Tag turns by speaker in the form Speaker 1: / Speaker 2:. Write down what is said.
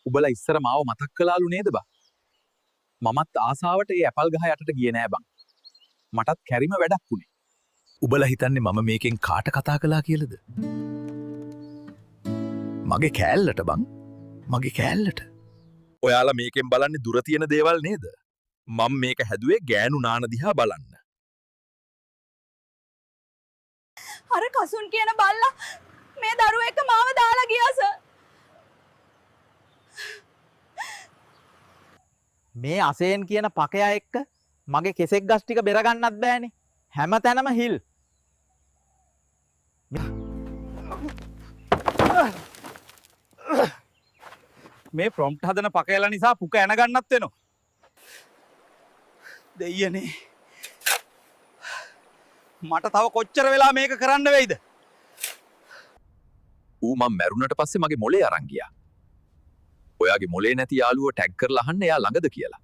Speaker 1: උඹලා ඉස්සර මාව මතක් කළාලු නේද බං? මමත් ආසාවට ඒ ඇපල් ගහ යටට ගියේ නෑ බං. මටත් කැරිම වැඩක් වුණේ.
Speaker 2: උඹලා හිතන්නේ මම මේකෙන් කාට කතා කළා කියලද? මගේ කෑල්ලට බං. මගේ කෑල්ලට. ඔයාලා මේකෙන් බලන්නේ දුර තියෙන දේවල් නේද? මම මේක හැදුවේ ගෑනු නාන දිහා බලන්න.
Speaker 3: අර කසුන් කියන බල්ලා මේ දරුවා එක්ක මාව දාලා ගියා සර්.
Speaker 4: මේ අසේන් කියන පකයා එක්ක මගේ කෙසෙක් ගස් ටික බෙරගන්නත් බෑනේ. හැම තැනම හිල්.
Speaker 5: මේ ප්‍රොම්ප්ට් හදන පකයලා නිසා පුක ඇන ගන්නත් වෙනවා. දෙයියනේ, මට තව කොච්චර වෙලා මේක කරන්න වෙයිද?
Speaker 1: ඌ මං මැරුණට පස්සේ මගේ මොලේ අරන් ගියා. ඔයාගේ මොලේ නැති යාළුවෝ ටැග් කරලා අහන්න එයා ළඟද කියලා.